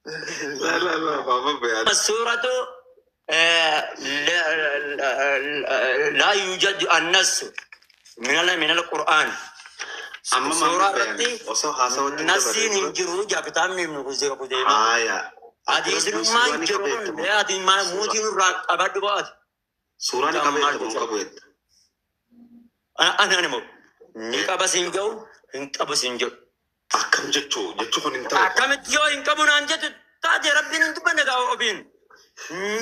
La la la Maamma Bayaan. السورة لا, لا يوجد النص من القرآن. Amma Suuraa Maamma Bayaan irratti osoo haasawatti hin dabarre nasiin hin dura. jiru jaa kitaabni Ibnu Qudeemaa. Haaya. Ati rabbiin Hadiisnummaan suuraa ni jiru qaba kun jetta moo? ati muutii nurraa qabadhu baate. Suuraa ni qaba Maal jetta moo hin gocha? qabu jetta? Ani ani moo ni qaba siin jedhu hin qabu siin jedhu. Akkam jechuu jechuu kun hin ta'u. Akkamitti yoo hin qabu naan jettu taate Rabbiin hin dubbanne gaa ofiin.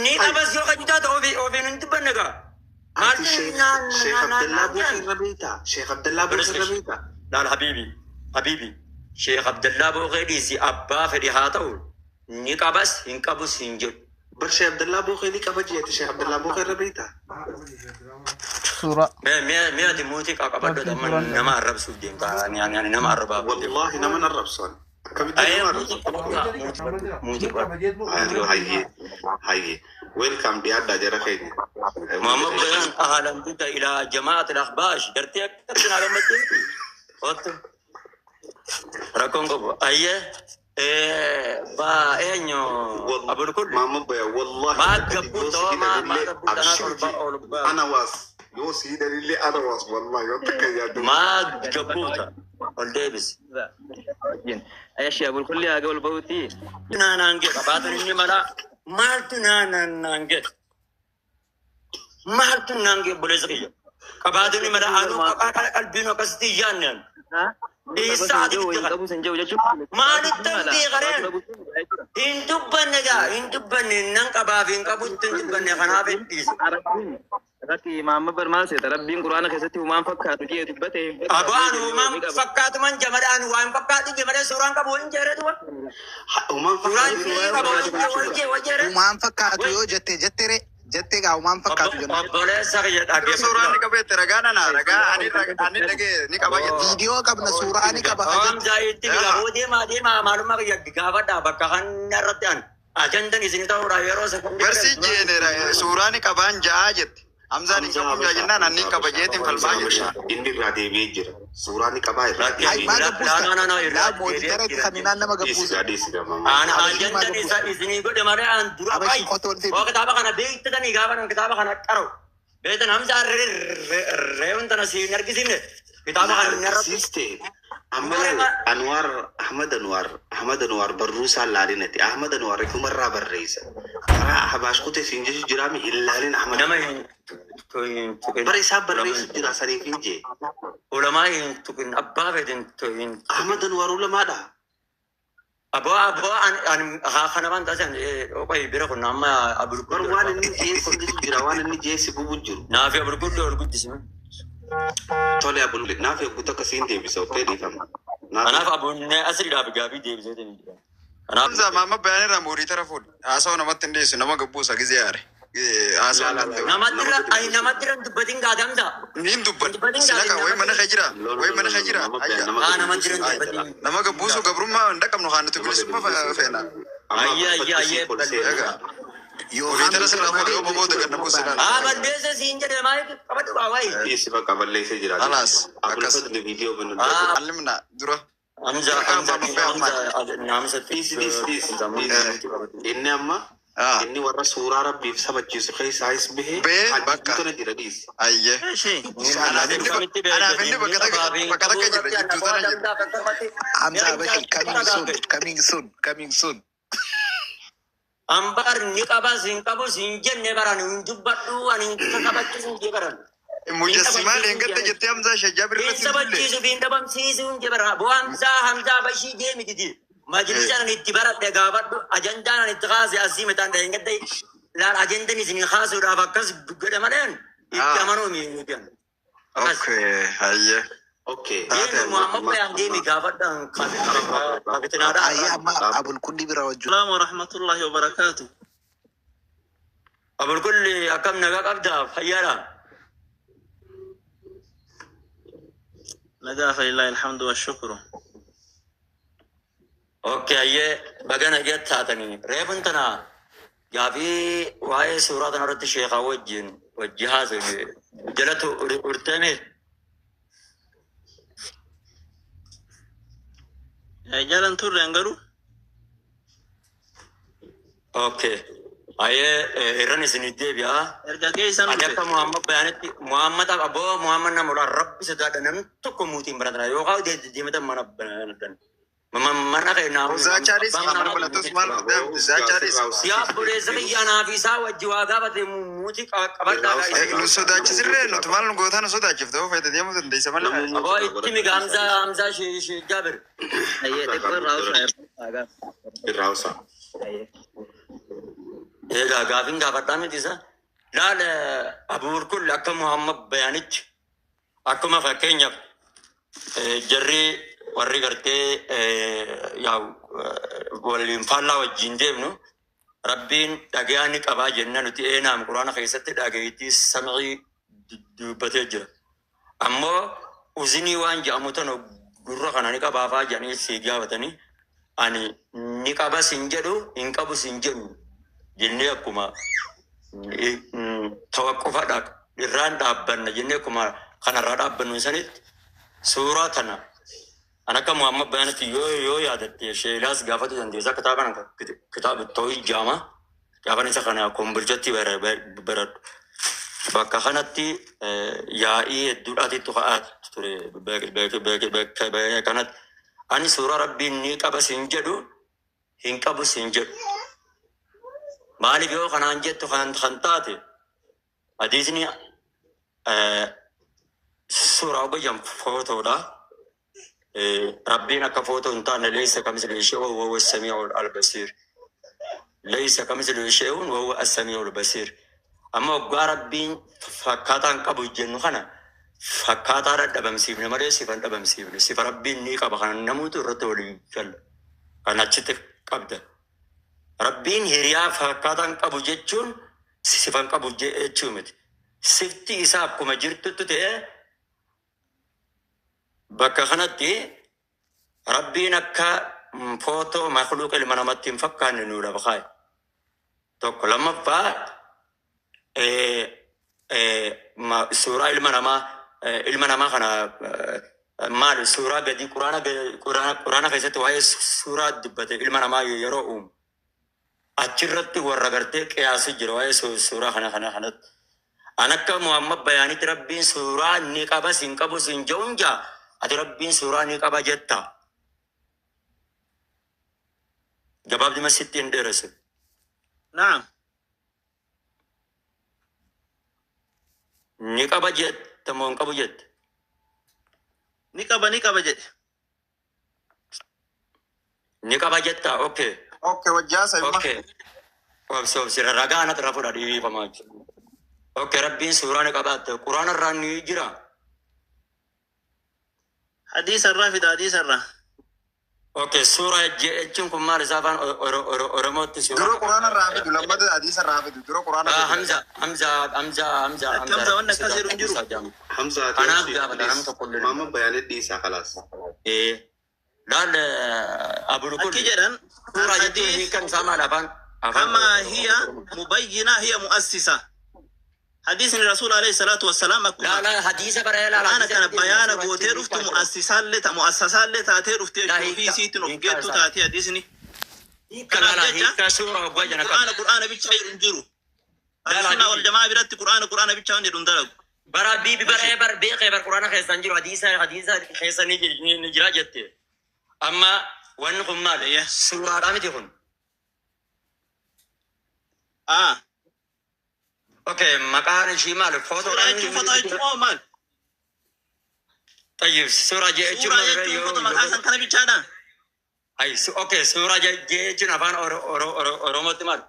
Ni Hayi. qabas yoo kan taate ofiin hin dubbanne gaa. Ati Maaltu Sheekh naan Sheekh naan naan Abdallaa naan Bookee jedhan? irra beektaa? Sheekh Abdallaa Bookee irra Obboleessa beektaa? Laal habiibi habiibi Sheekh Abdallaa Bookee dhiisi abbaa fedhe haa ta'u ni qabas hin qabus hin jedhu. Bar Sheekh Abdallaa Bookee ni qaba jeeti Sheekh Abdallaa Bookee irra beektaa? Suuraa Mee mee mee ati muutii qabadhu rabbiin amma suuraan nama arrabsuuf deemta ani ani ani nama arrabaaf deema. Wallaahi nama arrabsan. Akkamitti Ayee nama muutii arrabsan? qabadhu muutii qabadhu muutii qabadhu muutii qabadhu. Hayyee hayyee. Welcome dhiyaadhaa jara keenya. Hundi Muhammad keessan. Bayaan ahlan bika ila jamaat al-akhbash gartee akkatti naa gammaddee ottu rakkoon qabu ayyee ba eenyu abul kulli Maamma Bayaan wallaahi maa akkati gabbuu yoo si ta'oo maa maa hidhanillee gabbuu tanaas abshir ol ba jee. ol ba Ana waas yoo si hidhanillee ana waas wallaahi yoo takka yaaddu. maa gabbuu ta ol deebisi. Ayashi abul kulli haga ol bahuti. Naa naan jedha qabaatan inni mala maaltu naa naan naan jedha maaltu naan jedha obboleessa kiyya qabaatan inni mala anuu qalbiin akkasitti yaadne ani. Eessaa ati itti Qabu sin jiru jechuun. Maalittan beekareen hin dubbanne gaa hin dubbanne nan qabaaf hin qabutti hin dubbanne kanaaf hin dhiise. Rakki maamma barmaal seeta rabbiin quraana keessatti humaan fakkaatu jee dubbate. Abaan uumaan fakkaatuman jamadhaan waan fakkaatu jamalee suuraan qabu hin jeeretu wa. Uumaan Suuraan fakkaatu inni qabu hin jee wajjee wajjeere. Uumaan fakkaatu yoo jette jettere jettee gaa uumaan fakkaatu jenna. Obboleessa kiyya Suuraan ni dhaggeeffatu. qabeette ragaa nana ragaa ani ani dhagee ni qaba jette. Viidiyoo qabna suuraa ni qaba ka jette. Hamza itti gaboo deemaa deemaa maalummaa kiyya gaafadhaa bakka kana irratti an ajandan isin ta'uudha yeroo sekondi Barsi jeene suuraa ni qabaan ja'aa jette. Hamzaan hin Hamzaa qabuun jaa Habashaa. jennaan anni qaba jeetiin Hamzaa falmaa jette. Habashaa. Inni irraa deebi'ee jira. Suuraa ni qabaa irraa Ay deebi'ee maa jira. gabbuusta. Laa mooditara itti kaninaan nama Dhiisi gabbuusa. gaa dhiisi gaa maamma. Ana Abashii maa ajandan isa gabbuusta. isinii godhe malee an dura Abashii ay qottoo oltee waa kitaaba kana beektanii gaafa kan kitaaba kana qara'u beektan Hamza reewwan tana siin argisiifne kitaaba Na kana inni irratti argisiiste. Amma laal Anwaar Ahmad Anwaar Ahmad Anwaar barruu isaa laalinati. Ahmad Anwaar ifumarraa barreessa. Karaa Habaash kutee siin jechu jiraami hin laalin Ahmad nama Anwaar. hin tuqin Bara isaa barreessu jira saniif hin jee. ulamaa hin tuqin abbaa fedhe hin tuqin Ahmad Anwaar ulamaadha. abbaa abbaa an an haa kana waan taasisan qoy bira kun amma Bar abulkulli ol waan baafate inni jeessi jechu jira waan inni jeessi gubu jiru. naafi abulkulli ol guddisime Tole abulule naaf eeguu takka siin deebisa okkee dhiifama. Naaf kanaaf abunne asiriidhaaf gaabii deebisee jira kanaaf Hamza maamma bayaan irraa moorii tara fuudhe. Haasawaa namatti hin dhiyeessu nama gabbuusa gizee aare. Haasawaa La la hin la danda'u. namatti nama irra gadi ay buusu. namatti irra hin dubbatin gaadamsa Niin hin dubbadha. dubbatin Sila gaadin ka wayi mana namatti kee jira. No no Wayi no mana no kee no jira. nama bayaan Ayya. nama haa gadi namatti buusu irra hin hin dubbatin jira. Nama gabbuusu gabrummaa hin dhaqabnu haa nuti Nama gadi bilisummaa buusu hin feena. jira. Amma ayye ayye abbatti ayye sii ol seena. Egaa. Yoo Horii tara hambi sirraa malee fuudhe yoo bobooda bilisummaa ganna buuse barbaanne. laala. haa balleessa siin jedhe maal qabadhu baa wayi Dhiisi bakka balleessee jira. Alaas akkas. Abulfadli viidiyoo banuu haa danda'u. Allimna dura. Hamza Harka Hamza abbaa babbee Hamza ammaati. naamsa Dhiisi dhiisi dhiisi dhiisi. Inni amma inni warra suuraa rabbiif sabachiisu keessaayis bahee Bee hajjii bakka. tana jira dhiisi. Ayyee. Inshallah Anaaf inni kamitti anaaf beekte inni inni bakka takka qabaaf hin bakka qabu takka jira irratti jidduu ana tana jira. qofa akkamatti Hamza Abashi coming soon coming soon coming soon. Ambar ni qabas hin qabus hin jenne baran hin dubbadhu ani hin kabachiisu hin baran. Hin Mujassimaa kabachiisu hin leengatta jedhan. jettee Hamzaa Shajjaabir Hin irratti hin dulle. sabachiisu fi hin dhabamsiisu hin jedhan. Boo Hamzaa Hamzaa Bashii deemi didi. Majlisa ani itti baradhe gaafadhu ajandaan ani itti kaase asii mataan dhaheen gadda laal ajandan isin kaasuudhaaf akkas godhe maleen itti amanuu mi jedhan. Akkas. Okay, hayyee. Okay. Taate Deemi Amma Muhammad amma Bayaan amma deemi gaafadhaan kabitinaadha Ayya arraan. amma abulkulli bira wajju. السلام ورحمة الله وبركاته. Abulkulli akkam nagaa qabdaa fayyaadha. نجا فلله الحمد والشكر. Okay, ayyee baga nagaa taatanii reefun tana gaafii waa'ee suuraa kana irratti sheekaa wajjin wajji haasofne jalatti urtame Jalan turre hangaru. Okay. Ayee irran isin deebi'a. Erga geessan Ati dhufe. akka Muhammad bayaanitti Muhammad aboo Muhammad nama ulaa rabbi sodaadha namni tokko muutiin baratana yookaan deematan mana banatan. Mana kee naa Zaachaadhis mana balatus maal zaachaadhis. Yaa obboleessa kiyya anaa fi isaa wajji waa gaafate muutii qabadhaa. Nu sodaachisirree nuti maal nu gootaa nu sodaachifte oo fayyada deemuu dandeessa malee. Aboo itti miga Hamzaa Hamzaa Shee Jaabir. Ayyee xiqqoo irraa usaa. Irraa usaa. Ayyee. Egaa gaafiin gaafadhaa miti isa. Laal abuur kun akka Muhammad bayaanitti akkuma fakkeenyaaf jarri warri gartee yaa'u waliin faallaa wajjin deemnu rabbiin dhagayaa ni qabaa jenna nuti eenaam quraana keessatti dhagayeetii sam'ii dubbatee jira. Ammoo uzinii waan jedhamu tana gurra kana ni qabaafaa jedhanii si gaafatanii ani ni qaba sin jedhu hin qabu sin jedhu jennee akkuma tawaqqufadha irraan dhaabbanna jennee akkuma kanarraa dhaabbannu sanitti suuraa tana an akka Muhammad bayaanitti yoo yaadatte sheelaas gaafatu dandeessa kitaaba kana kitaaba too'ii jaama gaafan isa kana kombolchatti baradhu. Bakka kanatti yaa'ii hedduudhaatitti ka'aa ture bakka kanatti ani suuraa rabbiin ni qaba sin jedhu hin qabu sin jedhu. Maaliif yoo kanaan jettu kan taate hadiisni suuraa ogoyyan footoodha. Rabbiin akka footoo hin taane leessa kamisli shay'un wa huwa as-sami'ul basiir. Leessa kamisli shay'un wa huwa as-sami'ul basiir. Amma waggaa rabbiin fakkaataan qabu jennu kana fakkaataa dhabamsiifne malee sifa hin dhabamsiifne. Sifa rabbiin ni qaba kana namoota irratti walii galla. Kan achitti qabda. Rabbiin hiriyaa fakkaataan qabu jechuun sifa hin qabu jechuu miti. Sifti isaa akkuma jirtutti ta'e bakka kanatti rabbiin akka footoo makluuqa ilma namatti hin fakkaanne nuu lafa kaa'e. Tokko lammaffaa suuraa ilma namaa kana maal suuraa gadi quraana keessatti waa'ee suuraa dubbate ilma namaa yeroo uumu. Achirratti warra gartee qiyaasii jira waa'ee suuraa kana kanatti. An akka Muhammad bayaanitti rabbiin suuraa ni qaba sin qabu sin jedhuun jaa ati rabbiin suuraa ni qaba jetta. Gabaabdima sitti hin dheeressu. Naam. Ni qaba jetta moo hin qabu jette? Ni qaba jedhe. Ni qaba jetta okay. Okay wajjaasa imma. Okay. Obsi obsi ragaa anatti irraa fudha dhiifamaa jechuudha. Okay rabbiin suuraa ni qabaatte quraana irraa ni jira. Hadiisa irraa fida hadiisa irraa. Okay suuraa jechuun kun maal isaa afaan Oromootti Dura suuraa. quraana irraa fidu lammata hadiisa irraa fidu dura quraana fidu. Hamza Hamza Hamza Hamza Akka Hamza wanni akkas jedhu hin jiru. Hamza Anaaf gaafata namni tokko illee. Muhammad bayaanii dhiisaa kalaas. Laal abul kun Akki jedhan suuraa jechuun hadiis hiikan isaa maal afaan afaan kama hiya mubayyina hiya mu'assisa. Hadiisni Rasuul alayhi salaatu wassalaam Laa akkuma laa hadiisa bara laa quraana kana bayaana gootee dhuftu mu'assisaallee mu'assasaallee taatee dhuftee Laa ofii hiika isiitiin of hiika geettu isaa taatee hadiisni. hiika laa Kanaaf laa jecha hiika suuraa waggaa jana qabda. quraana quraana bichaa jedhu hin jiru. Laa laa Ahlusunnaa wal bibi jamaa biratti quraana quraana bichaa waan jedhu hin dalagu. bara bibi bara bar beekee bar quraana keessa hin jiru hadiisa hadiisa keessa ni jira jette. Amma wanni kun maal Ayya. suuraadhaa miti kun. Ah. Okay maqaan ishii maal Suuraa footoodhaan jechuun footoo jechuun moo maal? Tayyib suuraa jechuun Suuraa maal jechuun yoo footoo maqaa san kana bichaadha. Ay okay suuraa jechuun afaan Oromootti maal?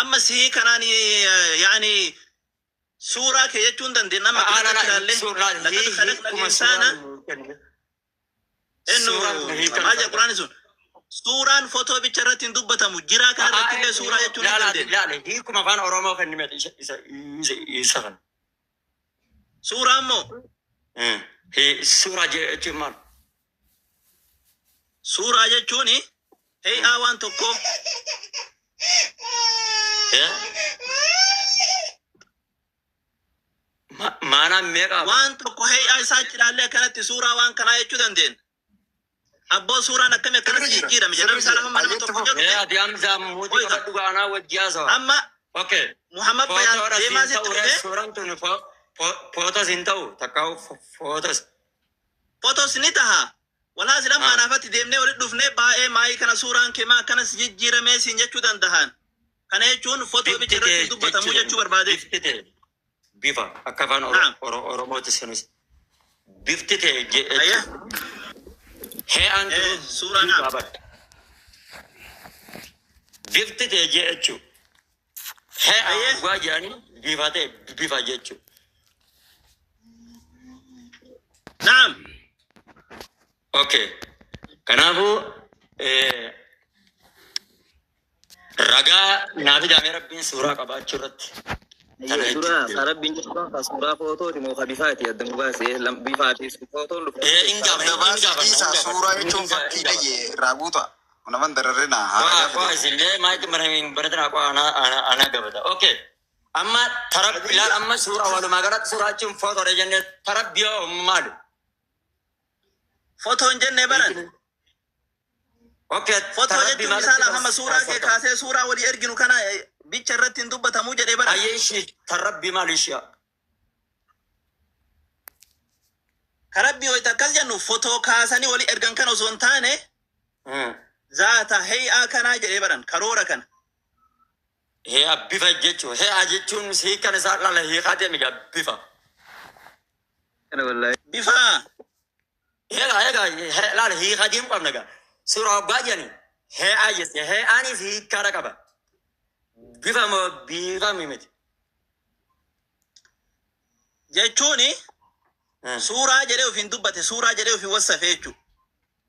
Amma sii kanaan yaani suuraa kee jechuun dandeenya amma Ah akkamitti la la ilaalle suuraa laqad khalaqna hiikuma al-insaana suuraa innu suuraan hiikan maal jedha quraanni sun suuraan footoo bicha irratti hin dubbatamu jiraa kana irratti illee suuraa jechuun hin Laala dandeenya. laala hiikuma afaan Oromoo kennime isa isa isa isa kana. Suuraa immoo Suuraa jechuun maal? suuraa jechuun hee'aa waan tokkoo Maanaan meeqa qaba? waan tokko hee'aa isaa achi ilaallee akkanatti suuraa waan kanaa jechuu dandeenya. Abboo suuraan akkamii akkanas Sirri jira. jijjiirame jedhame Sirri isaan jira. amma nama Ayyeetti tokko fufu. jedhu. Ati Hamzaa muutii Oiga. qabadhu gaanaa wajji haasawa. Amma Okay. Muhammad Bayaan Footoodha deemaa siin sitti ta'u ree dhufee suuraan tun footos hin ta'u takka footos. fotos ni taha. Walaa sila Ah. maanaafatti deemnee walitti dhufnee baay'ee maayii kana suuraan kee maa akkanas jijjiiramee siin jechuu dandahan. Kana jechuun fotoo bicha Bifti irratti tee dubbatamuu jechuun jechuu barbaade. bifti tee bifa akka afaan Naam. Oromootti sunis bifti tee Ayya. jechuun hee'aan Eh, tun suuraa bifa naam. bara. Bifti tee jechuun hee'aan Ayyee. dhugaa jedhanii bifa ta'e bifa jechuun. Naam. Okay. Kanaafuu ragaa naa fidaamee rabbiin suuraa qabaachuu irratti. Tana Dura jechuudha. rabbiin jechuun ka suuraa footooti moo ka bifaati adda nu baase bifaa fi footoon dhufe. In gaafanna, Adda in baasii gaafanna, in dhiisaa gaafanna, suuraa in jechuun fakkii gaafanna. dhayyee irraa buuta. Naman dararrina Waa haala waa fide. isinlee maayikii mana hin baratina qaa ana gabata. Okay. Amma tarabbi laal amma suuraa walumaa galatti suuraa jechuun footoodha jennee tarabbi yoo maali? Fotoo hin jennee baran. Okay. Fotoo Tarabbi jechuun maalitti isaan amma suuraa kee kaasee suuraa walii erginu kana bicha irratti hin dubbatamuu jedhee baran. Ayyee ishee tarabbi maali ishee? Karabbii wayita akkas jennu fotoo kaasanii walii ergan kana osoo hin taane zaata hee'aa kanaa jedhee baran karoora kana. Hee'a bifa jechuun hee'a jechuun hiikan isaa laala hiikaa deemi gaa bifa. Kana wallahi. Bifa Hee'a hee'a laala hiikaa deemu qabna gaa. Suuraa abbaa jedhani hee'aa jette hee'aanis hiikkaadha qaba. Bifa moo bifa miti. jechuuni suuraa jedhee ofiin dubbate suuraa jedhee ofiin wassafe jechuudha.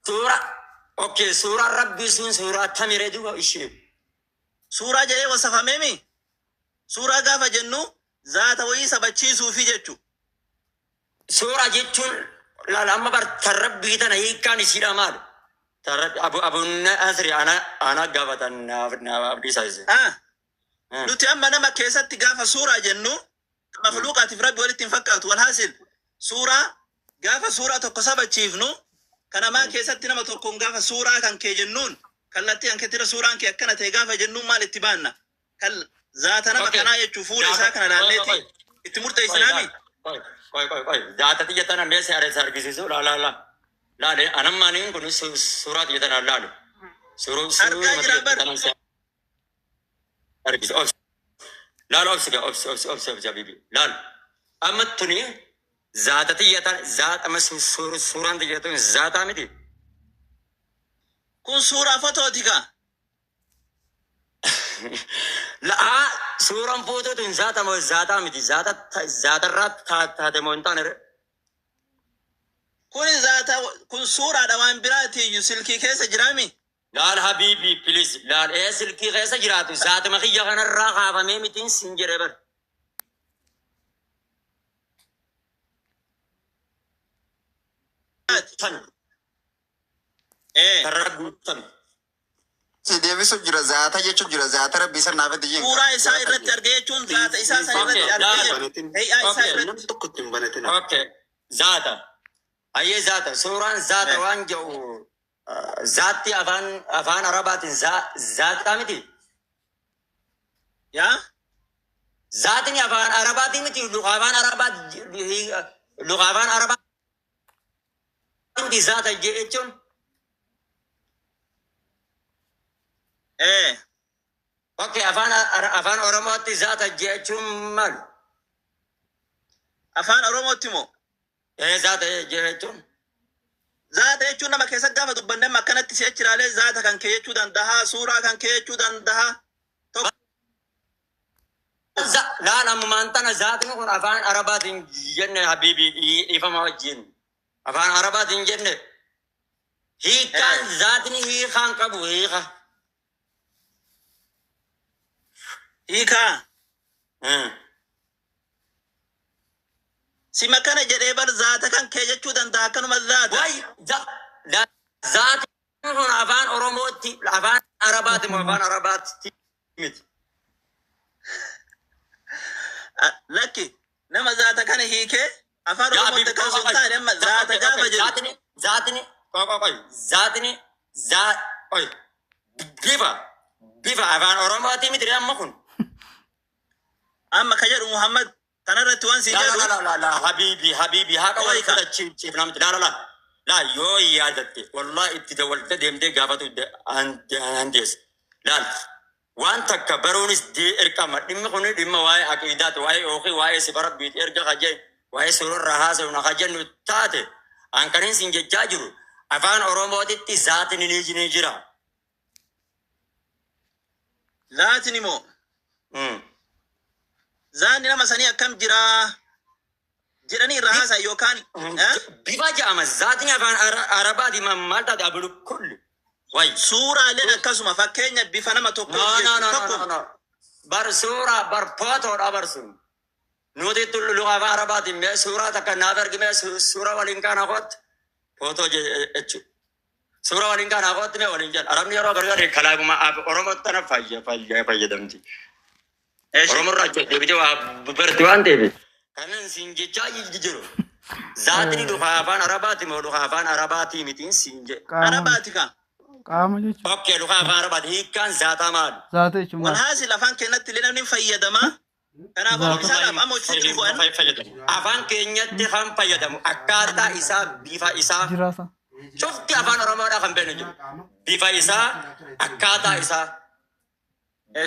Suura okay suuraan rabbii sun suuraa tamiree duuba ishee. Suuraa jedhee wassafameemi. Suuraa gaafa jennu zaata wayii sabachiisuufi jechuudha. Suuraa jechuun laala amma bar tarrabbii tana hiikkaan isiidha maali? Tarrabbi abu abunna asri ana ana gaafatan naaf naaf abdiisaa isin. Ah, nuti amma nama keessatti gaafa suuraa jennu makhluuqaatiif rabbi walitti hin fakkaatu. Walhaasil suuraa gaafa suuraa tokko sabachiifnu kanamaa keessatti nama tokkoon gaafa suuraa kan kee jennuun kallattii kan keettira suuraan kee akkana ta'e gaafa jennuun maal itti baanna? Kan zaata nama Okay. kanaa jechuun fuula isaa kana laalleeti itti murteessinaami. Qoy qoy qoy qoy zaata xiyya tana mee si argisiisu laa laa laa laale anammaaniin kun suuraa xiyya tana laalu. Argaa Suuruma jira xiyya bar. tana si argisiisu. Obsi laal obsi gaa obsi obsi obsi obsi habibi laal. Amma tuni zaata xiyya tana zaata amma suuraan xiyya tun zaataa miti. Kun suuraa fotooti kaa. La'aa suuraan footoo tun zaata moo zaataa miti zaata zaatarraa taate moo hin taane ree. Kun zaata kun suuraadha waan biraatiyyuu silkii keessa jiraami. Laal habibi please laal ee silkii keessa jiraatu zaatuma kiyya kanarraa kaafamee mitiin sin jedhe bar. Tan Eh. tarra guutan. Si deebisu jira zaata jechuun jira zaata rabbii san naaf itti jiin. Suuraa isaa irratti arge jechuun zaata isaa san irratti Okay, arge zaata. jechuudha. Banatin. Hee'aa isaa Okay. irratti. Nam tokko ittiin banatin. Okay zaata. Ayyee zaata suuraan zaata Eh. waan jedhu zaatti afaan afaan arabaatiin zaataa miti. Yaa? Zaatni afaan arabaatiin miti luka afaan arabaa luka afaan arabaa miti zaata jechuun. Eh. Okay afaan afaan oromootti zaata jechuun maal? Afaan Oromootti moo? Ee zaata jechuun. Zaata jechuun nama keessa gaafa dubbanne amma akkanatti si'achi ilaalee zaata kan kee jechuu danda'a, suuraa kan kee jechuu danda'a. Tokko Laal ammumaan tana zaatni kun afaan arabaatiin jenne habibi dhiifama wajjin. Afaan arabaatiin jenne hiikaan zaatni hiikaan qabu hiika. Hiikaa. Sima kana jedhee bar zaata kan kee jechuu danda'a akkanuma zaata. Waay zaatni kun afaan oromootti afaan arabaati moo afaan arabaatti miti. Lakki nama zaata kana hiikee afaan Yaa Oromootti habibi akka osoo hin taane amma zaata gaafa jedhu. zaatni zaatni Qoy qoy qoy. Zaatni zaa qoy. Bifa bifa afaan Oromootii miti amma kun. Amma ka jedhu Muhammad tanarratti waan siin La la jedhu la la la habibi habibi haqa wal Qoy ka. fudhachiif namti la la la la yoo yaadatte wallahi itti dawalte deemtee gaafatu handees laal waan takka baruunis dirqama dhimmi kun dhimma waa'ee aqiidaati waa'ee yookiin waa'ee sifa rabbiiti erga kajee waa'ee suurarraa haasa'uun kajennu taate hankaniin sin jechaa jiru afaan Oromootitti zaatni ni jira. Zaatni moo zaanni nama sanii akkam jiraa jedhanii irraa haasa'a yookaan eh? Bifa jedhama zaatni afaan Arabaati maal taate abulu kulli wayi. Suuraaleen akkasuma fakkeenya bifa nama tokko No, no, no, no, tokko no, no. Bar suuraa bar footoodha bar sun. Nuti luka afaan Arabaatiin mee suuraa takka naaf ergi mee suuraa waliin kaana kootti. Footoo jechuudha. Suuraa waliin kaana kootti mee waliin jedha. Arabni yeroo gargar kalaamuma Oromoo tana fayyadamti. Oromoo irraa deebitee waa barti waan ta'eef. Kanan siin jechaa jiru. Zaatni luka afaan Arabaati moo luka afaan Arabaatii mitiin siin jedhe. Qaama Arabaati ka. qaama jechuudha. Okay, luka afaan Arabaati hiikkaan zaataa maali? Zaata jechuun maal? Walhaasil afaan keenyatti illee namni fayyadama. Kanaafuu Zaata. misaalaaf amma hojjetu bu'an Afaan keenyatti kan fayyadamu akkaataa isaa bifa isaa Jiraasa. cufti afaan Oromoodhaa kan beeknu jiru. Bifa isaa akkaataa isaa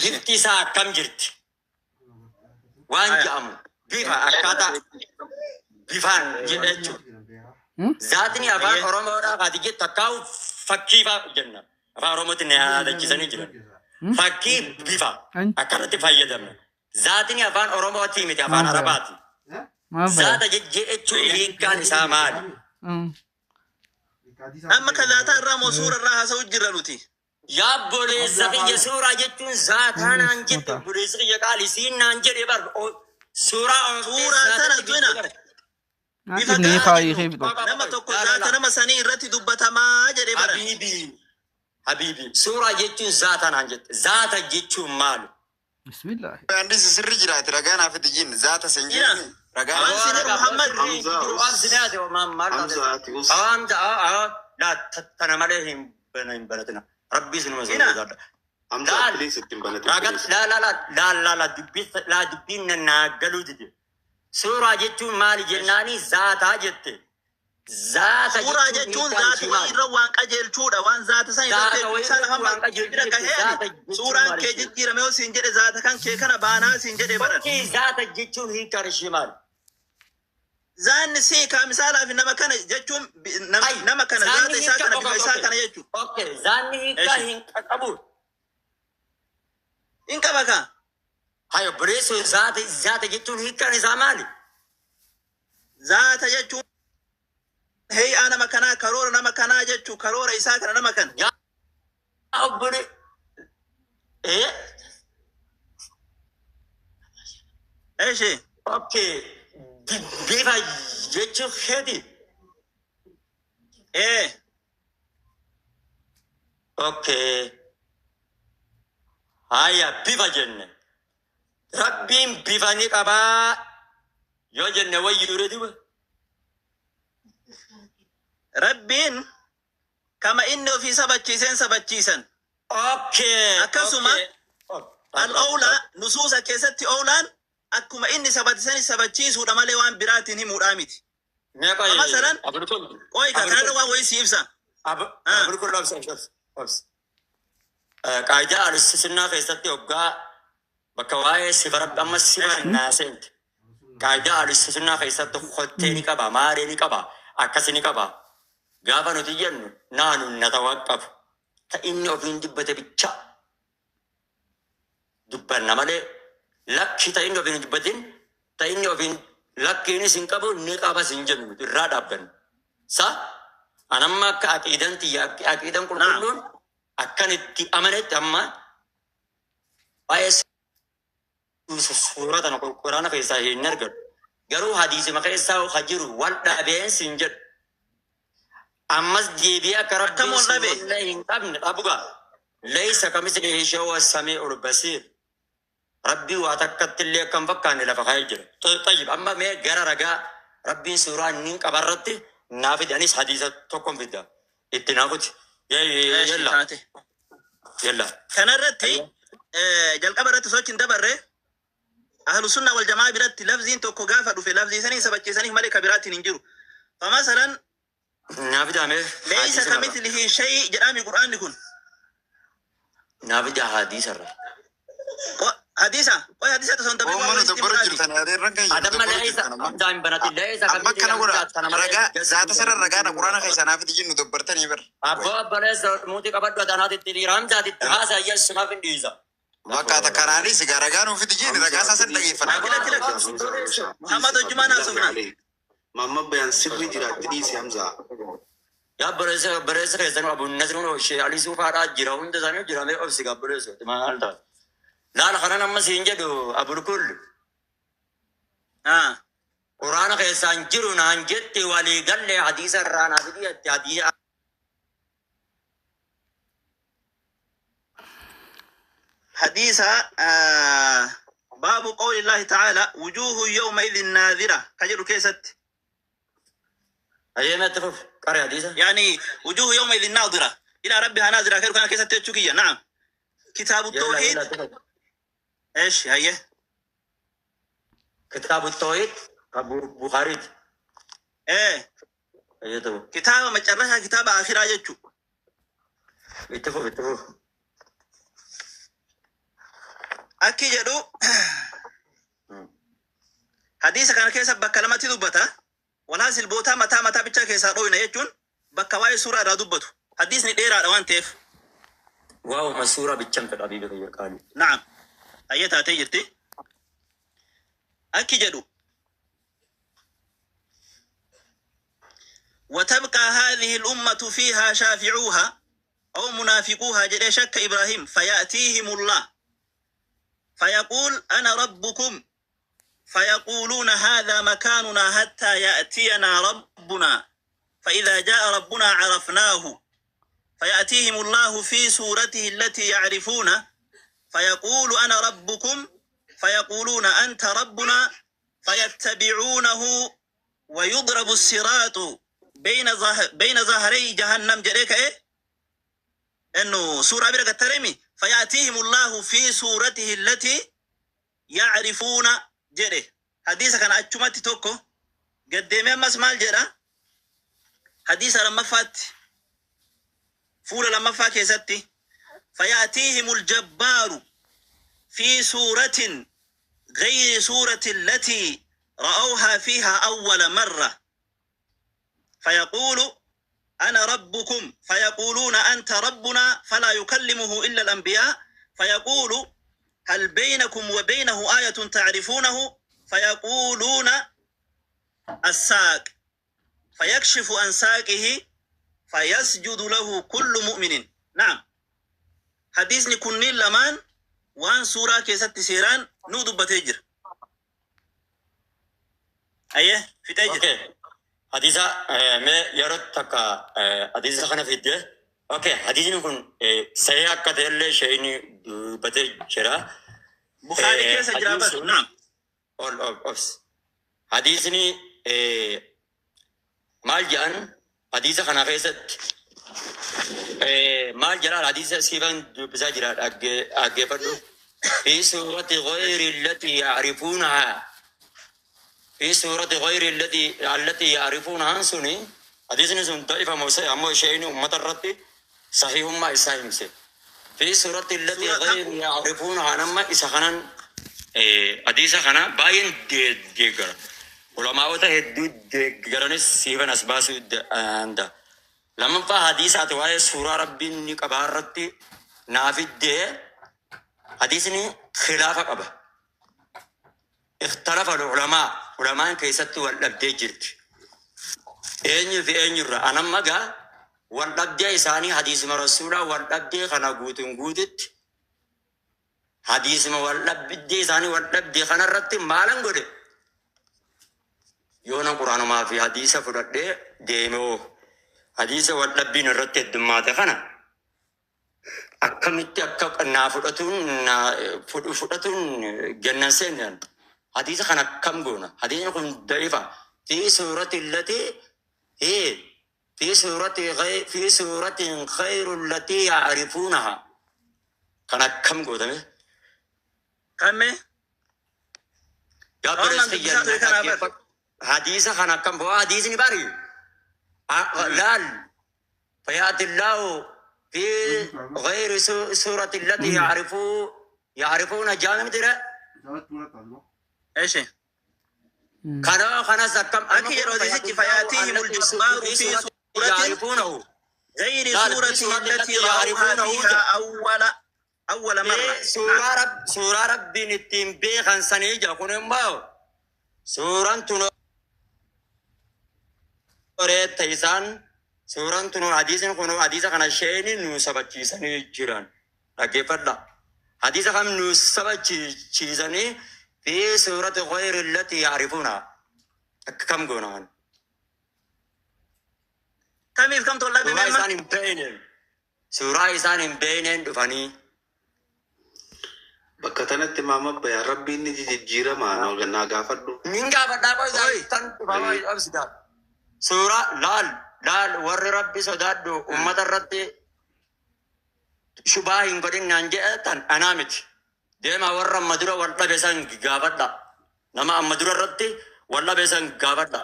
bifti isaa akkam jirti waan jedhamu bifa akkaataa bifaan jedhe jechuudha. Zaatni afaan Oromoodhaa ati jettu akkaa'u fakkii fa'aa jenna. Afaan Oromootti na yaadachiisanii jiran. Fakkii bifa akkanatti fayyadamna. Zaatni afaan Oromootii miti afaan Maal fayyada? Arabaati. Maal fayyada? Zaata jechuun hiikkaan isaa maali? Amma ka zaataa irraa moo suura irraa haasa'u jirra nuti. Yaa obboleessa kiyya suuraa jechuun zaataa naan jette obboleessa kiyya qaali siin naan jedhe bar suuraa Suuraa tana tuna bifa Inni gaarii kaayee kee fixu. nama tokko zaata nama sanii irratti dubbatamaa jedhee bara. Habiibi habiibi suuraa jechuun zaataa naan jette zaata jechuun maali? Bismillah. Andis sirri jiraate ragaa naaf itti jin zaata sin Jira. jin ragaa Waan siin jedhu Muhammad Hamza ati us. Tana malee hin banatina. Rabbii sinuma Ina. sodaadha. Hamza Laal. please ittiin banatin Ragat please. la la la la la la dubbii la dubbiin na naa galuu dide. Suuraa jechuun maali jennaani zaataa jette. Zaata Suuraa jechuun hiikkaan zaata ishii wayii maali? irra waan qajeelchuudha. Waan zaata san irratti Zaata wayii misaala irratti waan hamma qajeelchu bira jechuun zaata gaheeni jechuun suuraan maali kee jechuudha? jijjiirame yoo siin jedhe zaata kan kee kana baanaa siin jedhe baran. Fakkii zaata jechuun hiikkaan ishii maali? Zaanni sii kaa misaalaaf nama kana jechuun Ay, nama kana zaanni zaata isaa hiikkaa kana bifa okay, isaa okay. kana jechuudha. Okay, zaanni hiikkaa Eshi. hin qabu. In qaba kaa. Hayo obboleessoo zaata zaata jechuun hiikkaan isaa maali? Zaata jechuun heeyaa nama kanaa karoora nama kanaa jechuu karoora isaa kana nama kana. Yaa obbole eh Eshi. okay bifa jechuun keeti. Ee. Okay. Haya bifa jenne. Rabbiin bifa ni qabaa yoo jenne wayyuu duba. Rabbiin kama inni ofii sabachiiseen sabachiisan. Okay. Akkasuma Okay. al-oolaa nusuusa keessatti oolaan akkuma inni sabachiisan sabachiisuudha malee waan biraatiin himuudhaa miti. Meeqa Masalan qoy ka kanarra waan wayii si ibsa. Abulkul obsa obsa obsa. Qaayidaa alusinnaa keessatti hoggaa bakka waa'ee sifa rabbi amma sifa naa seente. Qaayidaa alusinnaa keessatti kottee ni qaba maaree ni qaba akkasi ni qaba. Gaafa nuti jennu naanu natawaqqafu. Ta inni ofiin dubbate bicha dubbanna malee lakki ta inni ofiin hin dubbatin ta inni ofiin lakkiinis hin qabu ni qabas hin jennu nuti irraa dhaabbanna. Sa anamma akka aqiidan tiyya aqiidan qulqulluun akkan itti amanetti amma waa'ee suura tana quraana keessaa hin argatu. Garuu hadiisuma keessaa ha jiru wal dhabeensi hin jedhu. Ammas deebi'ee akka Akkam rabbiin wal dhabe? suuraa hin qabne dhabugaa. Leessa kamislihi shay'un huwa samii'ul basiir. Rabbii waa takkatti illee akka hin fakkaanne lafa kaa'ee jira. Tayyib amma mee gara ragaa rabbiin suuraa inni hin qabarratti naa fide anis hadiisa tokkon fida. Itti naa kuti. Eeshi Yalla taate. yalla. Kanarratti jalqaba irratti sochiin dabarre ahlu sunna wal jamaa biratti lafziin tokko gaafa dhufe lafzii sanii sabachiisaniif malee ka biraatiin hin jiru. Famasalan Naa fidaame laysa hadiisa irra. kamithlihi shay jedhaami qur'aanni kun. Naa fidaa hadiisa irra. Hadiisa qoy hadiisa osoo hin dabrin Oomma waan nu walitti dabbaru muraati. jirtan adeerran kan jiru Adamma dabbaru laysa jirtan amma. hamzaa hin banatin laysa Amma kamithlihi akkana godha hamzaa kana malee ragaa gadi zaata sana ragaa na quraana keessaa naaf ijji nu dabbartanii bar. Abboo abbaleessa muutii qabadhu atanaatitti dhiira hamzaatitti haasa yesumaaf hin dhiisa. Bakka takkanaanis egaa ragaa nuuf ijji ragaa isaa san dhageeffana. Lakki lakki lakki. Muhammad hojjumaan haasofna. Mamma bayaan sirri jiraatti dhiisi Hamzaa. Yaa bareessa bareessa keessan abu nasruun ishee alii suufaadhaa jira hunda isaanii jira mee obsi gabbareessa maal ta'a. Laala kanan amma siin jedhu abulkul Ah. quraana keessaan jiru naan jette walii galle hadiisa irraa naa fidi jette hadiisa. حديث باب قول الله تعالى وجوه يومئذ ناذرة كجر كيست. Ayyee meetti fuf qare hadiisa. يعني وجوه يومئذ ناظرة إلى ربها ناظرة كيف كان كيست تشكية. نعم، كتاب Yalla التوحيد. yalla tufuf. ايش هي؟ Kitaabu tawhid abu Bukhariit. ايه. Ayyee ta'u كتاب مجرها كتاب آخرة يجو. Itti fuf itti fuf. أكي جدو حديث كان كيسة بكلمة دبتا والهاس البوتا متى متى بيتشا كيسة روينا يجون بكواي سورة را دبتو حديث ندير روان تيف. Waa'uma suuraa bichan fedha habiibi kiyya qaali. نعم، أيتها تيجرتي أكي جدو وتبقى هذه الأمة فيها شافعوها أو منافقوها جل شك إبراهيم فيأتيهم الله فيقول أنا ربكم فيقولون هذا مكاننا حتى يأتينا ربنا فإذا جاء ربنا عرفناه فيأتيهم الله في صورته التي يعرفونه فيقول أنا ربكم فيقولون أنت ربنا فيتبعونه ويضرب الصراط بين ظهري جهنم جريك إيه؟ إنه سورة بركة ترمي فيأتيهم الله في صورته التي يعرفون جري حديث كان أجمعت توكو قدامي أمس مال جرا حديث لما فات فول لما فات كيستي فيأتيهم الجبار في سورة غير سورة التي رأوها فيها أول مرة فيقول أنا ربكم فيقولون أنت ربنا فلا يكلمه إلا الأنبياء فيقول هل بينكم وبينه آية تعرفونه فيقولون الساق فيكشف عن ساقه فيسجد له كل مؤمن. نعم، حديثني كنين لمان وان سورة كيست سيران نودب بتجر أيه في تجر. Okay. Hadiisa mee yeroo takka hadiisa kana fidde. Okay, hadiisni kun sahih akka ta'ellee isheen dubbatee jira. بخاري كيس جرابر. Hadiisni نعم. ol ol obs. Hadiisni maal jedhan hadiisa kana keessatti maal jedhaan hadiisa siifan dubbisaa jira dhaggeeffadhu. في سورة غير التي يعرفونها في سورة غير التي يعرفونها سني حديث سن ضعيف موسى أما شيء أمة الرد صحيح ما إساهم في سورة التي سورة غير يعرفونها نما إسخنا حديث خنا باين ديجر علماء هدو ديجرن سيفن أسباس عند لما فا حديث أتواي سورة ربي نكبارتي نافد حديثني خلافة قبه اختلف العلماء علماء كيست والأبدي جرت eenyu fi eenyurra anamma gaa wal dhabdee isaanii hadiisuma rasuulaa wal dhabdee kana guutuun guututti hadiisuma wal dhabdee isaanii wal dhabdee kanarratti maalan godhe yoona quraanumaa fi hadiisa fudhadhee deemeoo hadiisa wal dhabbiin irratti heddummaate kana akkamitti akka naa fudhatuun naa fudhatuun gannan seenan hadiisa kana akkam goona? Hadiisni kun da'ifa fi suurati allatii hee Fi suurati fi suuratin khayru allatii ya'rifuunaha. Kan akkam gootame? Kamme? Yaa Waan obboleessa dubbisaa kiyya ture kanaa bar. dhaggeeffadhu. Hadiisa kan akkam bo'aa hadiisni bari. Laal فيأتي الله في غير سورة التي يعرفون جامع ترى. Eshi. كان خلاص كم Akki jedhu hadiisichi fayaatiihim aljabbaaru في fi سورة suuratin يعرفونه غير قال في سورته سورة التي التي رأوها يعرفونه فيها أول مرة. في سورة رب سورة ربي نتيم بيخان سنيجا كونن باو سورة تنو تيسان سورة تنو حديث كونو حديث كان شيء نو سبتشيساني جيران dhaggeeffadha. Hadiisa kam nu sabachiisanii fi suurati ghayri allati yaarifuuna akka kam goona kan. Kamiif kam tollaa Suuraa bimee amma? isaan hin beeyneen suuraa isaan hin beeyneen dhufanii Bakka tanatti maama bayaan rabbiin ni jijjiirama naa gaafadhu. nin gaafadhaa qo isaan Oi. tan dhufamaa obsita. Suuraa laal laal warri rabbi sodaadhu ummata irratti shubaa hin godhin naan jedhatan anaa miti. Deema warra amma dura wal dhabe san gaafadha. Nama amma dura irratti wal dhabe san gaafadha.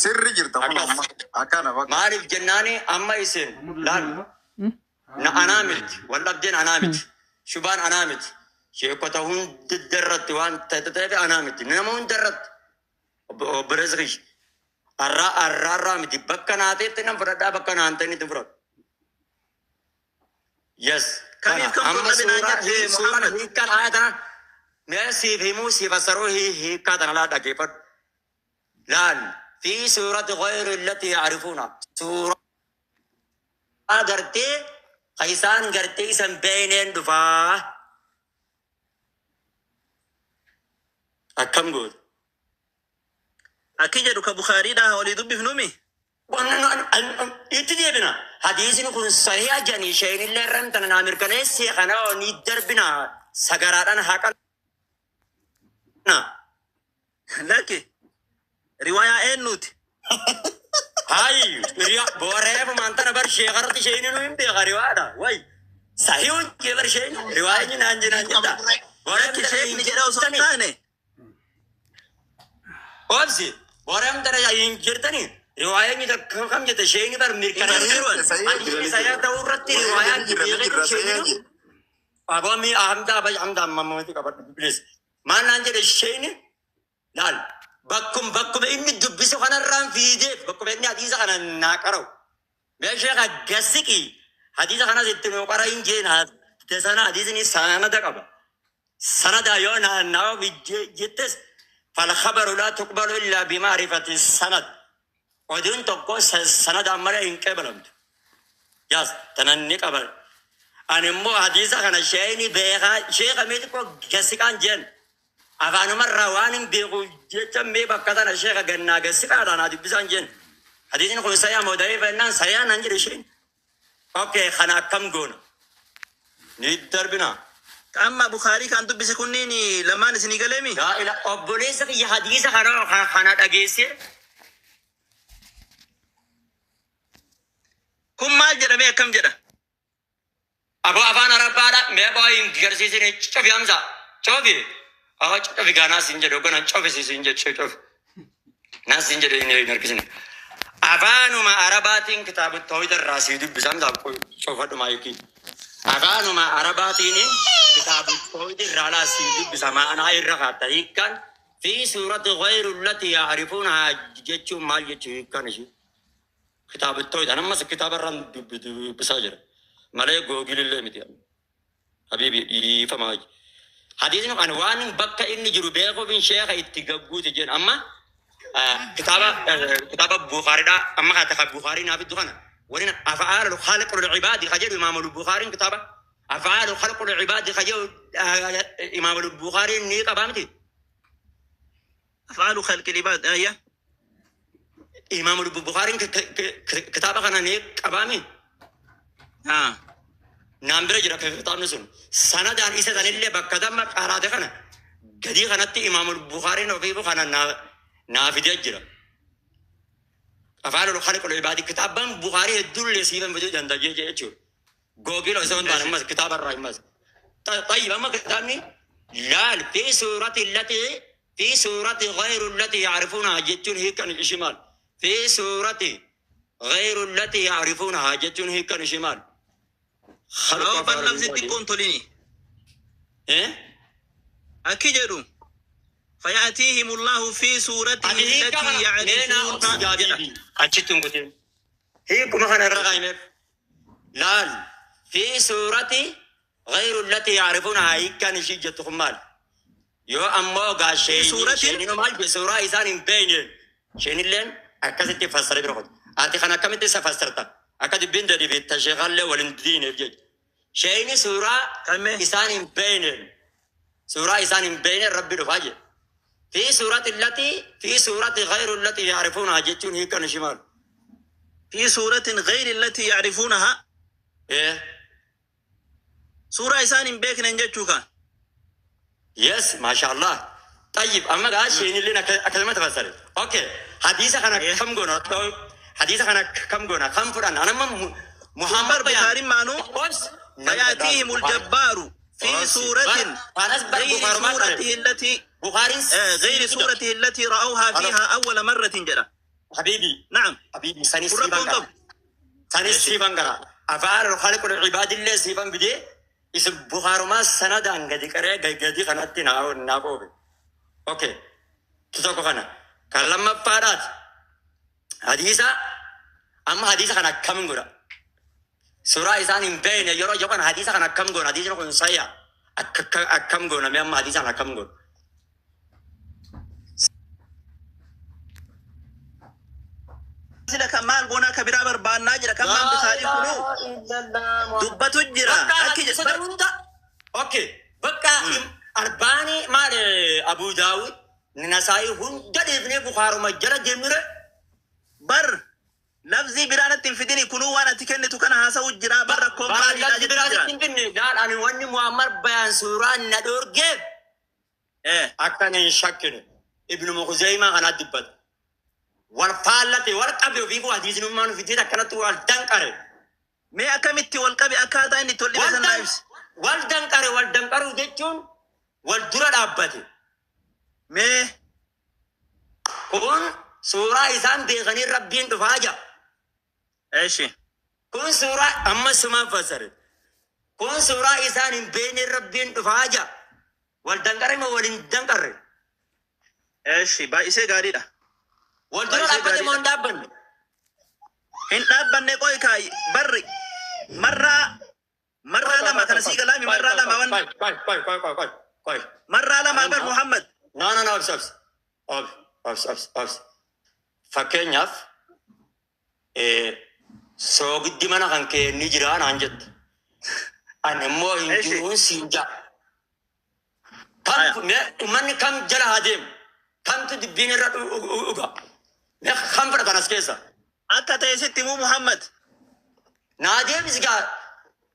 Sirri jirta kun Akkas. amma. Akkana bakka. Maaliif jennaani amma isin laal na anaa miti wal dhabdeen anaa miti shubaan anaa miti sheekota hunda irratti waan ta'e ta'eef anaa miti nama hunda irratti obboleessa kiyya arraa arraarraa miti bakka naateetti nan fudhadhaa bakka naan ta'initti fudhadhu. Yes. Kana Kamiif kam amma tollaa binaan suuraa jette suuraan Muhammad? hiikkaan aaya tana mee siif himuu siif asaruu hiikkaa tana laa dhaggeeffadhu. Laal fi suurati ghayri allati yacrifuuna suuraa gartee ka isaan gartee isan beeyneen dhufaa akkam goote. Akki jedhu ka Bukaariidhaa olii dubbifnumi. Itti deebina. Hadiisni kun sahiha jedhanii isheenillee irran tana naa mirkaneessee kana ni darbina sagaraadhaan haqana. Lakki. Riwaayaa eenyuuti? Hayi, riya boreefumaan tana bar sheekarratti isheenii nu hin beeka riwaadha. Way, sahihun jee bar isheen riwaayni naan jenaan jedha. Lakki sheekni jedha osoo hin taane. Obsi, boreem tana hin jirtani. Riwaayni takka kam jette isheenii bar mirkaneessee. Hadiisni sahiha ta'uu irratti riwaayaan Jirra beekatu jirra isheenii. sayyee. Aboo mi hamda abay hamda amma qabadhu please. Maal naan jedhe isheen laal bakkuma inni dubbisu kanarraan fiideef bakkuma inni hadiisa kana naa qara'u. Mee sheeka gassiqi hadiisa kanas itti nuu qara hin jeen sana hadiisni sanada qaba. Sanada yoo naa jettes falkhabaru laa tuqbalu illaa bimaarifati sanad. Oduun tokko sanadaan malee hin qeebalamtu. Yaas tanan ni qaba. Ani immoo hadiisa kana sheeni beekaa sheeka mee xiqqoo gassiqaan jeen afaanumarraa waan hin beeku jecha mee bakka tana sheeka gannaa gassiqaadhaan haa dubbisaan jeen. Hadiisni kun sayaa moo da'iifa jennaan sayaa naan jedhe isheen. Okay, kana akkam goona? Ni darbina. Amma Bukaarii kan dubbise kunniin lamaan isinii galeemi? Yaa ila obboleessa kiyya hadiisa kana dhageesse. Kun maal jedhamee akkam jedha? Aboo afaan Arabbaadha. Mee boo hin garsiisine cofi Hamza. Cofi. Aboo cofi gaanaa siin jedhu gana cofi siin jedhu cofi. Naan siin jedhu hin harkisine. Afaanuma Arabaatiin kitaaba tawhida irraa sii dubbisa Hamza cofadhu maayikii. Afaanuma Arabaatiin kitaaba tawhida irraa laa sii dubbisa ma'anaa irra kaatta hiikkaan fi suurati ghayru allati yaarifuunahaa jechuun maal jechuu hiikkaan ishii. Kitaaba tawhida ammas kitaaba irraan dubbisaa jira. Malee googilillee miti. Habiibi dhiifamaa. Hadiisni kan waan bakka inni jiru beekuuf sheeka itti gagguuti jedhan amma kitaaba Bukhaariidha amma kan Bukhaarii naaf iddu kana waliin af'aalu khalqul ibaadi ka jedhu imaamul Bukhaariin kitaaba af'aalu khalqul ibaadi ka jedhu imaamul Bukhaariin ni qabaa miti. Af'aalu khalqil ibaad ayya. Imaamul Bukhaariin kitaaba kana ni qabaami. Haa. Naan bira jira kitaabni sun sanadaan isa sanillee bakka damma qaraate kana gadii kanatti imaamul Bukhaariin ofiifu kana naa fidee jira. Afaan khaliqul ibaadi kitaabban Bukhaarii hedduullee siifan fiduu danda'a jechuudha. Googil osoo hin taane ammas kitaaba irraa himas. طيب أما كتابني لا في سورة التي في سورة غير التي يعرفونها جتون هي كان شمال في سورة غير التي يعرفونها جتون هي كان شمال خلق Awwa bar أفعال lafzi العباد xiqqoon tolini. إيه Akki jedhu فيأتيهم الله في صورته أبي هي التي كمان لنا يعرفونها jedha. أبي أتشتون كتير هي كما كان الرقم لا في سورة غير التي يعرفونها هي كان شيء جتهم yoo ammoo gaa في sheeyni صورة sheeyni maal jedhe suuraa isaan hin beekne sheeynilleen akkasitti fassaree bira qote ati kan akkamitti isa fassarta akka dubbiin gadi bitta sheekallee waliin diineef jecha sheeyni suuraa kamme isaan hin beekne suuraa isaan hin beekne rabbi dhufaa jedhe fi suurati allati fi suurati ghayru allati yaarifuunaha jechuun hiikan ishii maal في صورة غير التي يعرفونها ee suuraa isaan hin beeknen jechuu kan. Yes, mashallah. طيب أما قال شيء اللي أكلمة تفسر. أوكي. حديثة أنا إيه. كم قلنا؟ حديثة أنا كم قلنا؟ كم فرن؟ أنا ما Kun محمد bar بيان. Bukhaarin maanuu أوس. فيأتيهم الجبار في صورة أنا بر غير بخاري ما قرأ. صورته التي بخاري غير صورته التي رأوها فيها أول مرة جرى. حبيبي نعم حبيبي سني kun rakkoon سيبان qabu. قرأ. سني سيبان قرأ. أفعال الخالق العباد اللي سيبان بدي. اسم بخاري ما سند عن قدي قرأ قدي قناتي ناو ناقوب. أوكي. تزوج قنا. كلام فارات. حديثة أما حديثة كان كم قرأ سورة إسان إن بين يرى يقان حديثة كان كم قرأ حديثة كن سيا أكم قرأ ما أما حديثة كان كم قرأ Sila kan maal goonaa ka biraa barbaannaa jira kan maan لا Bukhaarii إله kunuu إلا الله dubbatu jira. بقى Akki حديثة bar ده أوكي بقى أرباني مال أبو داود نسائي هم جد ابن بخاري مجرى جمرة bar lafzii biraa natti hin fidini kunuu waan ati kennitu kana haasa'u jira bar rakkoon bara maaliidha lafzi jettu biraa jira. sitti hin finne laal ani wanni Muhammad bayaan suuraa na dhoorgeef akka hin shakkine ibnu Mukhzaymaa kana dubbata. Wal faallate wal qabe ofii hadiisnummaan ofiitiin akkanatti wal danqare. Mee akkamitti wal qabe akkaataa inni itti wal dhibe Wal san naa dan ibsi. wal danqare wal danqaruu jechuun wal dura dhaabbate. Mee Kun suuraa isaan beekanii rabbiin dhufaa jira. eeshi Kun suuraa amma sumaan fassare. Kun suuraa isaan hin beekne rabbiin dhufaa jira. Wal danqare moo wal hin danqarre? Eeshi baay'isee gaariidha. Wal dura Baay'isee dhaabbate moo gaariidha. hin dhaabbanne? Hin dhaabbanne qoy kaayi barri marraa marraa lama kana sii galaami marraa lama wan Qoy, qoy, qoy, qoy, qoy, qoy, qoy. marraa lama bar Amma Muhammad. no, no, no, obs, obs. Obs, obs, obs, obs. Fakkeenyaaf soogiddi mana kan kee ni jira naan jette. Ani immoo hin Eeshi jiruun siin ja'a. Haya. Kam mee uummanni kam jala haa deemu? Kamtu dubbiin irra dhuga? Mee kam fudhatan as keessa? Akka ta'e sitti himuu Muhammad. Naa deebisi gaa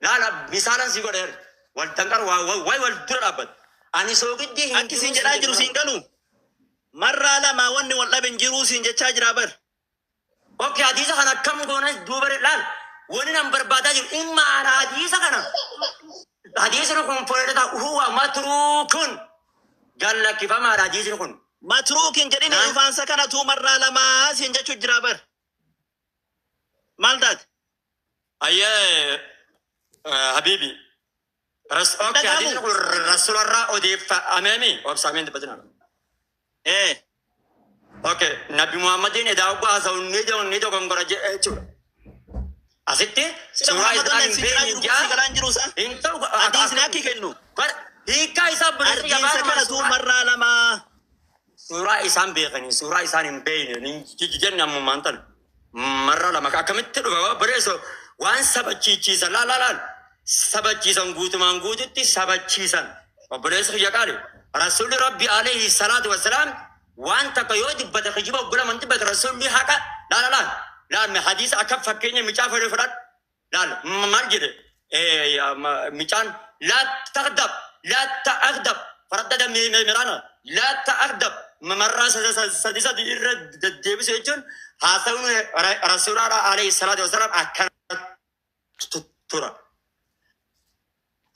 laala misaalan si godheera. Wal danqaru wayi wal dura dhaabbata. Ani soogiddi hin Akki siin jiruun siin jedhaa jedhe jiru mana. siin galu. Marraa lama wanni wal dhabe hin jiruu siin jechaa jira bar. Okay, hadiisa kana akkam goonas duuba laal. Wani nan barbaadaa jiru dhimma ana hadiisa kana. Hadiisni kun fudhata huwa matruukun. Gallakkifamaadha hadiisni kun. Matruukin jedhini Naan dhufaansa kanatu marraa lamaa siin jechuu jira bar. Maal taate? ayyee habiibi. Hin Okay, hadiisni dhaga'amu? kun rasuularraa odeeffamee obsa ameen dubbatina. Ee. Okay, Nabi Muhammadiin edaa oggaa haasa'u ni dogongora jechuudha. Asitti Sila suuraa Muhammad isaan wannan hin siin jedhaa beekne jiru kun sii ja'a galaan jiru isaa. hin ta'u Hadiisni akki kennu. bar hiikkaa isaa bilisa Argiinsa gabaabuma kanatu suuraa marraa lamaa. suuraa isaan beekanii suuraa isaan hin beekne jenne ammumaan tana marra lama akkamitti dhufa bareeso waan sabachiichiisan laal laal laal sabachiisan guutumaan guututti sabachiisan obboleessa kiyya qaali rasuulli rabbi alayhi salaatu wassalaam waan takka yoo dubbate kijiba oggolaman dubbate rasuulli haqa laal laal laal me hadiisa akka fakkeenya micaa fedhe fudhadhu laal maal jedhe micaan laa tagdab laa ta'agdab faraddada miraana laa ta'agdab marraa sadi sadi irra deddeebisu jechuun Haasawni rasuulaa alayhi salaatu wasalaam akkana tura.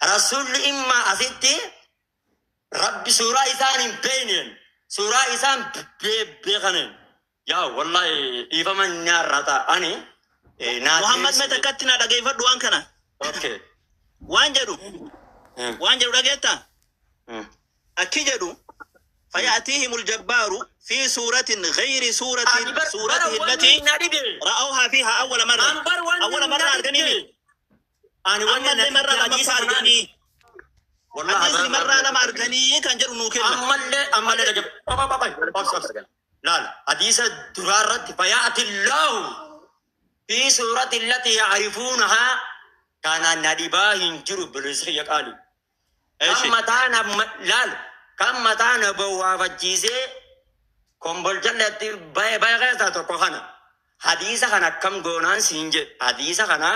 Rasuulli imma asitti rabbi suuraa isaan hin beekneen, suuraa isaan beekaneen. Yaa wallahi, dhiifama nyaarraa ta'a ani naa Muhammad, mee takkatti naa dhageeffadhu waan kana. Okay. Waan jedhu, waan jedhu dhageettaa? Akki jedhu: فيأتيهم الجبار في صورة غير صورة Ani bar bara صورته wanni التي na dhibe. رأوها فيها أول مرة. An bar wanni أول مرة na أرجنيني. dhibe. Ani wanni أما na اللي مرة dhibe لما hadiisa kanaan. أرجني. Wallahi حديث مرة لما أرجني كان جرو نوكلنا. Ammallee dhagge. Obsi, obsi. Laal, hadiisa duraa irratti فيأتي الله في صورة التي يعرفونها kana na dhibaa hin jiru, bilisri qaali. Kan إيش mataa na laal, kan mataa na bowwaafachiisee kombolchallatti bahe bahe keessaa tokko kana. Hadiisa kana akkam goonaan siin jedhe. Hadiisa kana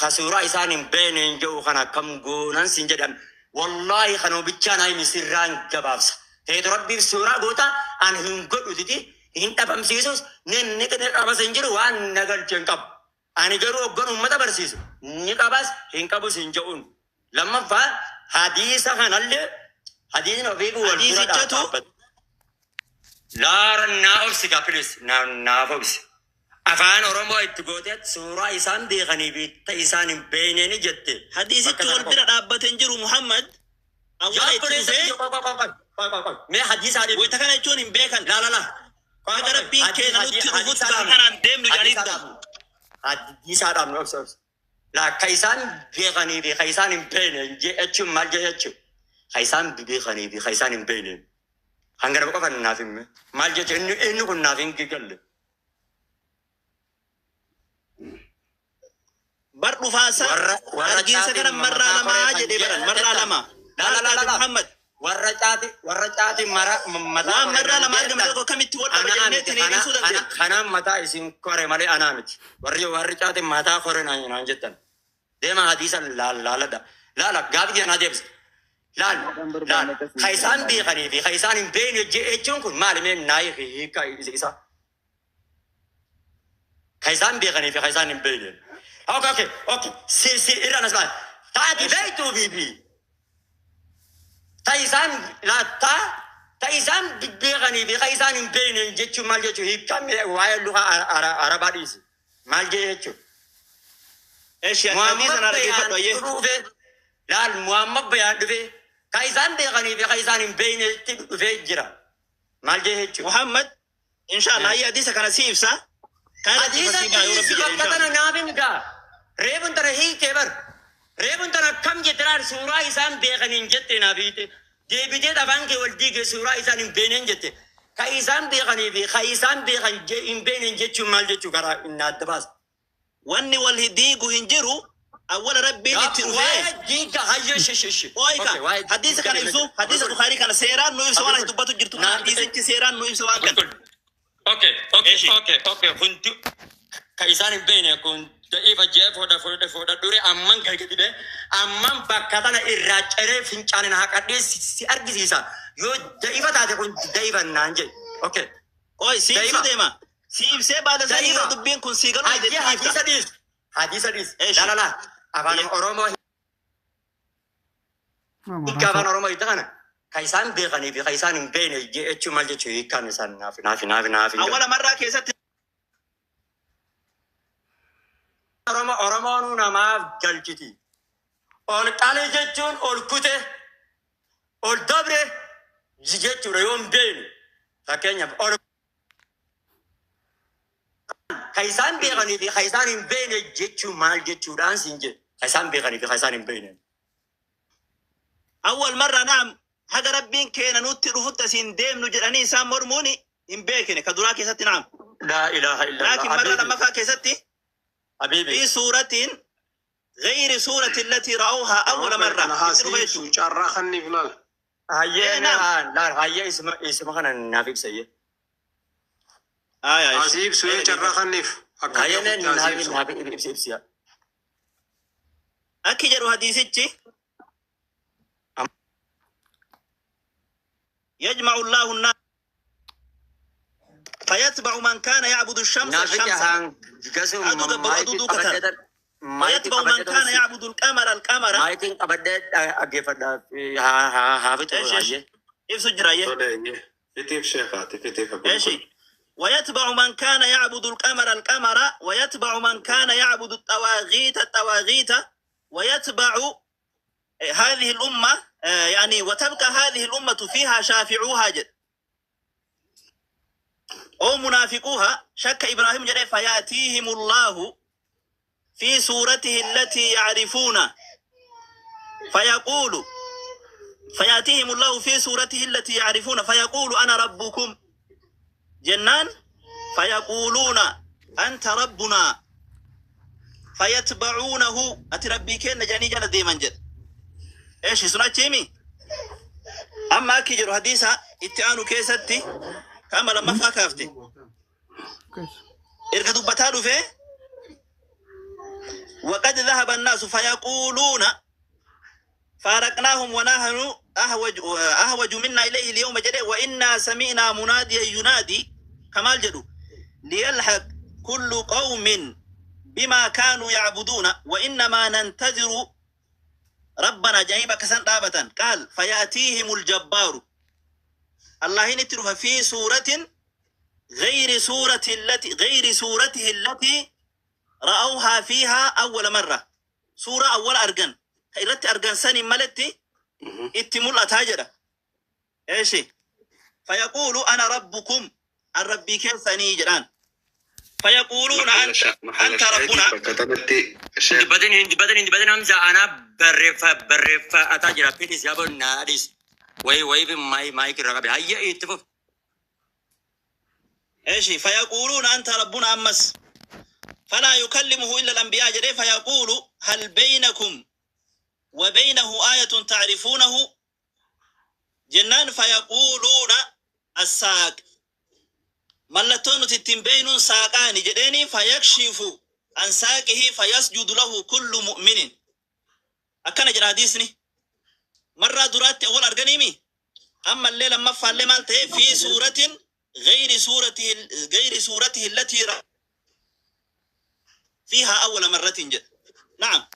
ka suuraa isaan hin beekne hin jedhu kana akkam goonaan siin jedhan. Wallaahi, kana bichaa naa himi, sirraan gabaabsa. Teetu rabbiif suuraa goota an hin godhutiti hin dhabamsiisus, ni ni qabas hin jiru, waan na galche hin qabu. Ani garuu hoggan uummata barsiisu ni qabas hin qabus hin jedhuun. Lammaffaa, hadiisa kanallee hadiisni ofii wal dura Hadiisichatu dhaabbata. Laara, naa obsi gaa, please, naaf obsi. Afaan Oromoo itti gootee suuraa isaan beekanii fi ta isaan hin beekneeni jette. Bakka Hadiisichi sana wal qofa. bira dhaabbate hin jiru, Muhammad. Awwala Yaa itti obboleessa dhufee kiyya, mee hadiisa dhibi. Wayita kana jechuun hin beekan. La la la. Haga rabbiin keenya nutti dhufutti Hadiisa dhaabnu. kanaan deemnu jedhanii Hadiisa dhaabnu. Hadiisa dhaabnu, obsi, obsi. La, ka isaan beekanii fi ka isaan hin beekne jechuun maal jechuun? Ka isaan beekanii fi ka isaan hin beekne. Hanga nama qofa naaf himme. Maal jechuun inni kun naaf hin galle. Bar dhufaasa Warra argiinsa caatiin kana marraa mataa lamaa koree kan jedhee baran marraa jedhan. lama. La la la la la. Muhammad. Warra caati mara mataa Waan koree marraa kan lama argame jedhan. tokko akkamitti wal dhaba Anaa jenneetti miti. ni ibsuu dandeenya. Kanaan mataa isin kore malee anaa miti. Warri caati mataa kore naan jettan. Deema hadiisa laaladha. Laala, gaafi kanaa deebisa. Laal, laal, ka isaan beekanii fi ka isaan hin beekne jechuun kun maali? Mee naa hiika isa. Ka isaan beekanii fi ka isaan hin beekne. Okay. Si irra nas ba'a. Taati beektuu fi ta isaan laattaa ta isaan beekanii fi ka isaan hin beekne jechuun maal jechuun? Hiikkaan waa'ee luka arabaa dhiisi. Maal jechuun? Eshi, hadiisa na dhaggeeffadhu ayyee. Dhufe laal, Muhammad Bayaan dhufe ka isaan beekanii fi ka isaan hin beeknetti dhufee jira. Maal jechuun? Muhammad, inshallah, ayyee, hadiisa kana si ibsa. Kana Hadiisa si baay'ee rabbi dhiisi, jedhe bakka inshallah. tana naaf hin gaa. Reefun tana hiikee bar. Reefun tana akkam jette? Laal, suuraa isaan beekaniin jette naaf hiite. Deebitee afaan kee wal diige, suuraa isaan hin beekneen jette. Ka isaan beekanii fi ka isaan beekan hin beekneen jechuun maal jechuu? Karaa inni adda baasa. Wanni wal diigu hin jiru, awwala rabbiin itti dhufee. Waa'ee diiga hayyee shishi. Ooyika, hadiisa kana ibsu, hadiisa Bukhaarii kana seeraan nu ibsa. Waan ati dubbatu jirtu kana hadiisichi seeraan nu ibsa waan kana. Okay, Eshi. okay. Hundi ka isaan hin beekne kun da'iifa jee fuudha dure amman gadi bee amman bakka tana irraa ceree fincaanin haqadhee si argisiisa. Yoo da'iifa taate kun da'iifa naan jedhe. Okay. Ooy, si ibsuu Da'iifa. deema. Si ibsee baada sanii Da'iifa. yoo dubbiin kun sii galuu Hayyee, jetti hadiisa ibsa. dhiis. Hadiisa dhiis. Eshi. La la la. Afaan Oromoo hiikkaa afaan Oromoo hiikkaa kana. Ka isaan beekanii fi ka isaan hin beekne jechuun maal jechuu? Hiikkaan isaan naaf hin galu. Awwala marraa keessatti Oromoon namaaf galchiti. Ol qale jechuun ol kute, ol dabre jechuudha yoo hin beekne. Fakkeenyaaf, ol ka isaan beekanii fi ka isaan hin beekne jechuun maal jechuudhaan siin jedhe. Ka isaan beekanii fi ka isaan hin beekne. Awwal marraa, naam, haga rabbiin keenya nutti dhufutti asiin deemnu jedhanii isaan mormuun hin beekne ka duraa keessatti, naam. لا إله إلا الله. Laakiin marraa حبيبي. lammaffaa keessatti حبيبي. في صورة غير صورة التي رأوها أول مرة Kana itti dhufa haasii jechuudha. carraa kanniif laal. Hayyee Eh, naam. laal, hayyee, isuma kana naaf ibsayyee. Aya, Asii ibsu carraa kanniif. Akka Hayyee, beekutti asii naaf ibsu. naaf ibsi ibsi. Akki jedhu hadiisichi: يجمع الله الناس فيتبع من كان يعبد الشمس Naaficha الشمس hangasu Aduu gabbaru aduu maayikii duuka tara. qabadhee maayikii ويتبع من qabadhee كان يعبد القمر القمر. Maayikiin qabadhee dhaggeeffadhaa haa fixu ايش ايش baay'ee. إيش سجرايه. Tole eeyyee. Fitiif sheekaati fitiif ايش qulqullu. ويتبع من كان يعبد القمر القمر، ويتبع من كان يعبد الطواغيت الطواغيت، ويتبع هذه الأمة يعني وتبقى هذه الأمة فيها شافعوها جد أو منافقوها. شك إبراهيم جد فيأتيهم الله في صورته التي يعرفون فيقول، فيأتيهم الله في صورته التي يعرفون فيقول أنا ربكم جنان، فيقولون أنت ربنا، فيتبعونه أتربي كين جاني جل ديمن جد. إيش سنة تيمي أما أكيد حديثة اتعانو كيستي كما لما فاكافتي Keessa. إرقى دبتالو فيه. وقد ذهب الناس فيقولون فارقناهم ونحن أهوج منا إليه اليوم جد، وإنا سمعنا مناديا ينادي كمال جدو ليلحق كل قوم بما كانوا يعبدون وإنما ننتظر ربنا جايبك كسن دابة. قال فيأتيهم الجبار الله نترف في سورة غير سورة التي غير سورته التي رأوها فيها أول مرة. سورة أول أرجن إرت أرجن سني ملتي اتمل أتاجرة إيش فيقول أنا ربكم الربي كيف سني جران، فيقولون أنت Mahalla أنت shaahidii ربنا. bakka kanatti sheek Dubbatin hin dubbatin hin dubbatin Hamza anaa barreeffataa jira. Finis yaa boonna adis. Wayi wayi maayikii irra qabe. Hayya itti fufi. ايش فيقولون انت ربنا امس، فلا يكلمه الا الانبياء جري. فيقول هل بينكم وبينه آية تعرفونه جنان، فيقولون الساق ملتون تتين ساقان جديني، فيكشف عن ساقه فيسجد له كل مؤمن. أكن جرى حديثني مرة درات أول أرجنيمي أما الليلة ما فعل مالته في سورة غير سورته غير سورته التي فيها أول مرة جد. نعم.